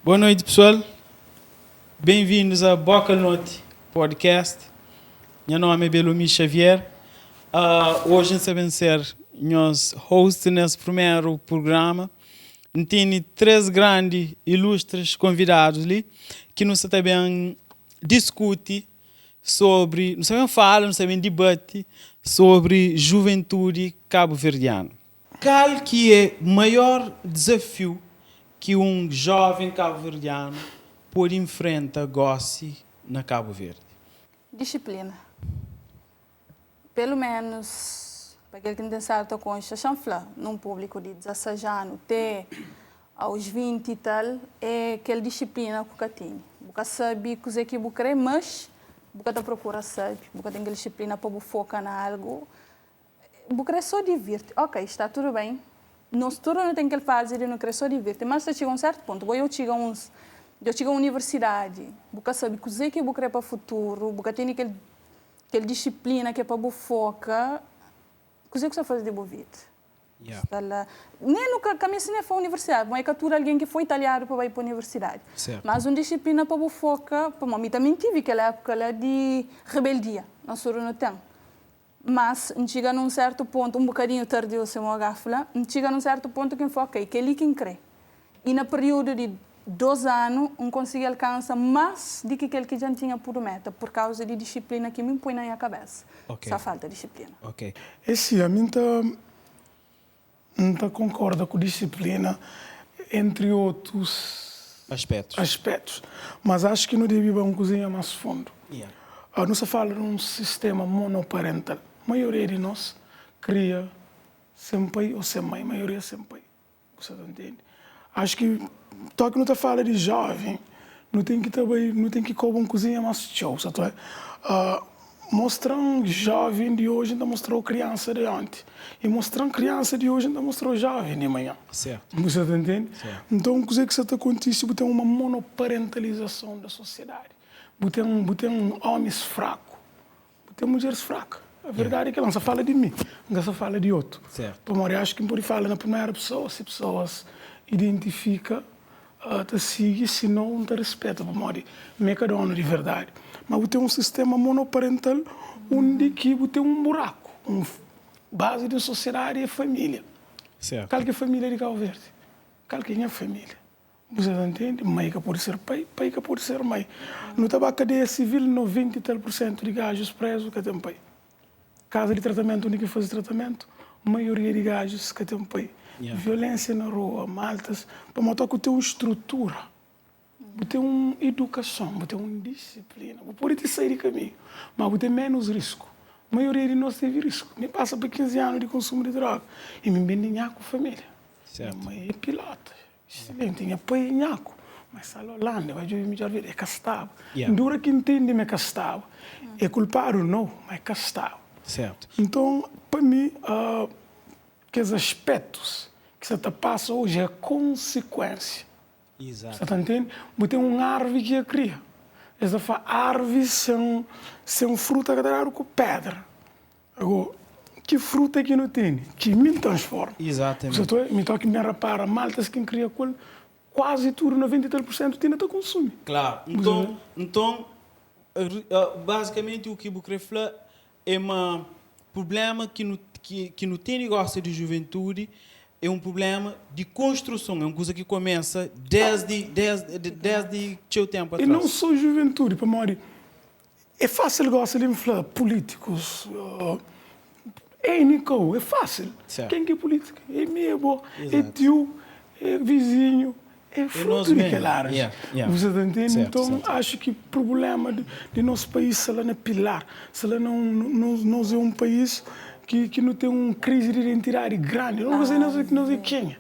Boa noite pessoal, bem-vindos a Boka Noti Podcast. Nha nome é Belomi Xavier. Uh, hoje N sta ben ser nhos host nes primeru programa. N tene três grandi ilustres convidados li ki nu sta ta ben diskuti sobri, nu sta ben fala, nu sta ben dibati sobri juventudi kabuverdianu. Kal ki é maior dezafiu ki un joven kabuverdianu pode infrenta gosi na Kabu Verdi? Disiplina. Pelu menus pa kel ki N ten stadu ta konxe, xa N fla, nun públiku di 16 anu te aos 20 i tal, é kel disiplina ku ka tene. Bu ka sabe kuzê ki bu krê, mas bu ka ta prokura sabe, bu ka ten kel disiplina pa bu foka na algu. Bu kre so divirti. Ok, sta tudu ben. Nos tudu nu ten kel fazi di nu kre so divirti, mas ta txiga un sertu pontu. Bo dja txiga uns, dja txiga universidadi, bu ka sabi kuze ki bu kre pa futuru, bu ka tene kel kel disiplina ke pa bu foka kuze ku sta fazi di bu vida. Yeah. Sta la. Nen nu ka ka meste nen fa universidadi, pamodi é ka tudu algen ki foi talhadu pa bai pa universidadi. Sertu. Mas un disiplina pa bu foka, pamodi mi tanbe N tivi kel épuka la di rebeldia, nos tudu nu ten. Mas, N txiga nun sértu pontu, un bokadinhu tardiu sima Ogá fla, N txiga nun sértu pontu ki N fla, ok, kel-li ki N krê. I na períodu di dôs anu, N konsigi alkansa más di ki kel ki dja N tinha pudu méta, pur kauza di disiplina ki mi N poi na nha kabésa. Ok. Sa falta disiplina. Ok. É si, ami N ta, N ta konkorda ku disiplina, entri otus Aspétus. aspétus. Mas acho ki nu debe ba un kuzinha más fundu. Yeah. Nu sta fala di un sistema monoparental. Maioria di nos kria sen pai ô sen mai, maioria sen pai. Bu sta ta ntende? Acho ki toki nu ta fala di joven, nu ten ki ta bai, nu ten ki koba un kuzinha más txeu. Sa ta mostra-m joven di oji, N ta mostra-u kriansa di onti. I mostra-m kriansa di oji, N ta mostra-u joven di manhan. Sertu. Bu sa ta ntende? Sertu. Nton, kuzê ki sa ta kontise? Bu ten uma monoparentalizason da sosiedadi. Bu ten, bu ten omis fraku, bu ten mudjeris fraka. A verdadi é kel-la. N sa fala di mi, N ka sa fala di otu. Sertu. Pamodi acho ki N pode fala na primera pesoa, si pesoas identifika, ta sigi, si no, N ta rispeta, pamodi mi é ka donu di verdadi. Ma bu ten un sistema monoparental undi ki bu ten un buraku. Un bazi di un sosiedadi é familia. Sertu. Kal ki é familia di Kabu Verdi? Kal ki é nha familia? Bu sa ta ntende? Mai ka pode ser pai, pai ka pode ser mai. Nu ta ba kadeia sivil, 90 i tal pur sentu di gajus prezu ka ten pai. Kaza di tratamentu undi ki faze tratamentu, maioria di gajus ka ten pai. Violensia na rua, maltas, pamodi toki bu ten un strutura, bu ten un idukason, bu ten un disiplina, bu pode ti sai di kaminhu, ma bu ten menus risku. Maioria di nos tevi risku. Mi pasa pa 15 anu di konsumu di droga i mi ben di nhaku familia. Nha mai é pilota. Excelente, nha pai é nhaku, mas sala Holanda bai djobe midjor vida, é ka staba. Yeah. Dura ki ntende ma é ka staba. É kulpadu? Nau, ma é ka staba. Certo. Nton, pa mi, uh, kes aspectus ki sa ta pasa oji é konsikuensia. Exato. Sa ta ntende? Bu ten un arvi ki é kria. Es ta fla arvi sen, sen fruta ka ta dadu ku pedra. Ago, ki fruta ki nu tene ki mi N transforma? Exatamente. Sa ta mi toki mi rapara maltas ki N kria ku el, kuazi tudu, 90 i tal pur sentu, ti na ta konsumi. Klaru. Nton, nton, bazikamenti u ki bu kre fla é ma prublema ki nu ki ki nu tene gosi di juventudi é un prublema di konstruson, é un kuza ki kumesa desdi desdi desdi txeu tenpu I non atras. so juventudi, pamodi É fásil gosi di N fla pulítikus é N-ko, é fásil. Ken ki é pulítiku? É mi, é bo, é tiu, é vizinhu, é frutu di kel arvi. Bu sa ta ntende? Nton, axu ki prubléma di nos país sta la na pilar, sta la na un, nos é un país ki nu ten un krizi di identidadi grandi. Nos é kenha?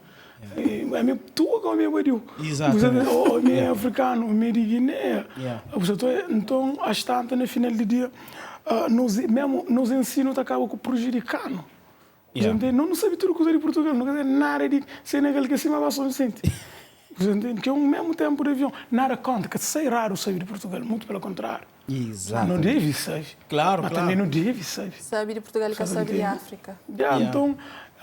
Ami é tua ka ami é badiu. Exatamente. Ami é africano, ami é di Guiné. Nton, as tanta na final di dia, nos mesmo nos ensino ta kaba ku prejudicanu. Yeah. Nós não sabe tudo coisa de Portugal, não quer dizer nada de Senegal que é cima vai São Vicente. Você entende? Que é um mesmo tempo de avião. Nada contra, que sei raro sair de Portugal, muito pelo contrário. Exatamente. Não deve sair. Claro, Mas claro. também não deve sair. Sabe de Portugal e ka sabe de África. Yeah, Yeah. Então,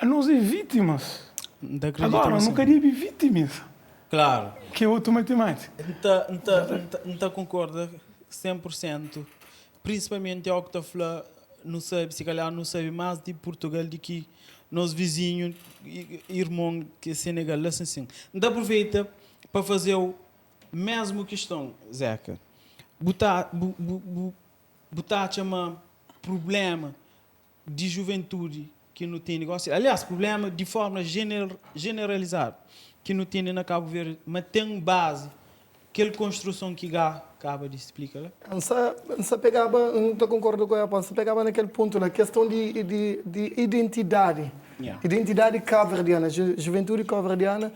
nós é vítimas. N ta akredita Agora, ma nunca sim. deve vitimiza. Klaru. Ki é otu matimátika. N ta, N ta, N ta, N ta konkorda 100 pur sentu, prinsipalmenti óki ta fla nu sabe, si kalhar nu sabe más di Purtugal di ki nos vizinhu i irmon ki é Senegal. La sin sin. N ta apruveita pa faze-u mésmu kiston, Zeka. Bu ta, bu, bu, bu, bu ta atxa ma prubléma di juventudi ki nu tene gosi, aliás, prubléma di forma jeneralizadu ki nu tene na Kabu Verdi, ma ten bazi kel konstruson ki Gá kaba di splika la? N sa, N sa pegaba, N ta konkorda ku el, N sa pegaba na kel pontu la, keston di, di, di identidadi, identidadi kabuverdiana, juventudi kabuverdiana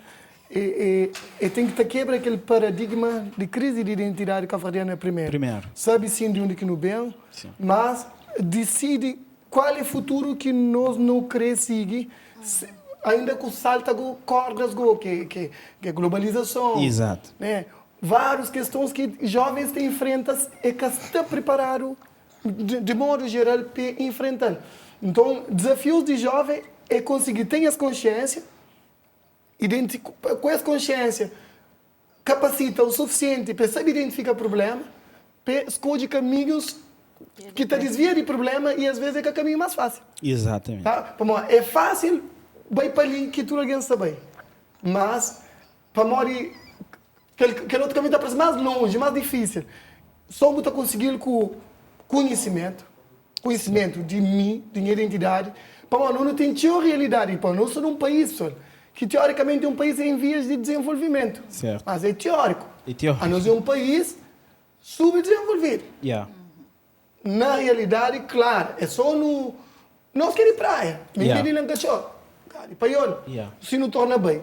E, e, e ten ki ta kebra kel paradigma di krizi di identidadi kabuverdiana primeru. Primeru. Sabe sin di undi ki nu ben, Sin. mas disidi kual e futuru ki nos nu kre sigi, se, ainda ku salta ku kordas go, ke, ke, ke globalizason, Izatu. ne, varius kestons ki jovens ta infrenta e ka sta priparadu di, di modu jeral pe infrental. Nton, dizafius di joven e konsigi ten es konsiensia, Ku es konsiensia, kapasita o sufisienti pa e sabe identifika prublema, pa e skodje kaminhus ki ta disvia di prublema i asves e ka kaminhu mas fasil. Izatamenti. Ta? Pamodi e fasil bai pa li ki tudu algen sta bai, mas pamodi kel kel otu kaminhu ta parse mas lonji, mas difisil. So bu ta konsigil ku konhisimentu, konhisimentu di mi, di nha identidadi, pamodi no nu ten txeu realidadi, pamodi no sta nun país, pessoal, ki teorikamenti é un país en vias di dizenvolvimentu, Sertu. mas é teóriku. É teóriku. Anos é un país subdizenvolvidu. Yeah. Na realidadi, klaru, é so nu, nos ki é di praia, mi ki é di Lankatxor, ka di Paiol, Yeah. si nu torna bai.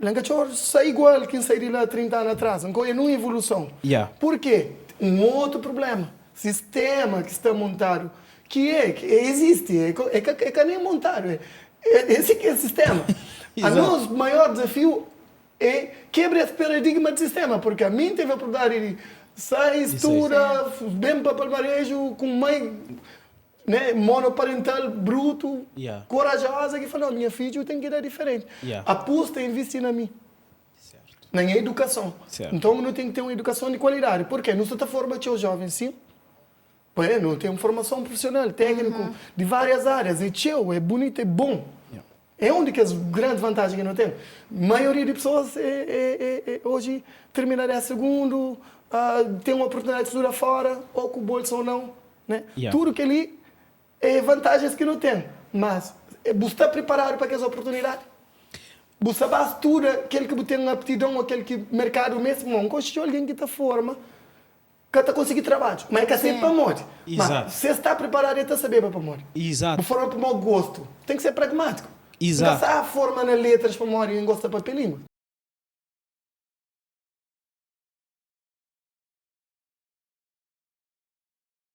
Lankatxor sai igual ki N sai di la 30 anu atras. N ka oia nun evoluson. Yeah. Purkê? Un otu prubléma, sistéma ki sta montadu, ki é, ki é izisti, é ka, é ka, é ka nen montadu, é, é esi ki é sistéma. Anos maior dizafiu é kebra es paradigma di sistéma, purkê ami N teve oportunidadi di sai, studa, ben pa Palmareju ku mai Né, monoparental, bruto, Yeah. corajosa ki fala, minha fidju ten ki da diferenti. Yeah. Apusta invisti na mi, Certo. na nha edukason. Certo. Nton nu ten ki ten un edukason di kualidadi. Purke? Nu sta ta forma txeu jovens, sin. Poi, nu ten formason prufisional, tekniku, di varias arias. É txeu, é bunitu, é bon. Yeah. É un di kes grandi vantajen ki nu ten. Maioria di pesoas é, é, é, é oji termina des segundu, ten un oportunidadi di studa fora, ô ku bolsa ô nau. Né? Yeah. Tudu kel-li é vantajens ki nu ten, mas bu sta priparadu pa kes oportunidadi? Bu sta ba studa kel ki bu ten aptidon ô kel ki merkadu meste? Pamodi N konxe txeu algen ki ta forma ka ta konsigi trabadju, ma e ka sabe pamodi. Ma Izatu. si es sta priparadu e ta sabeba pamodi. Izatu. Bu forma pamodi gostu. Ten ki ser pragmátiku. N ka Izatu. sta forma na letras pamodi N gosta papia línguas.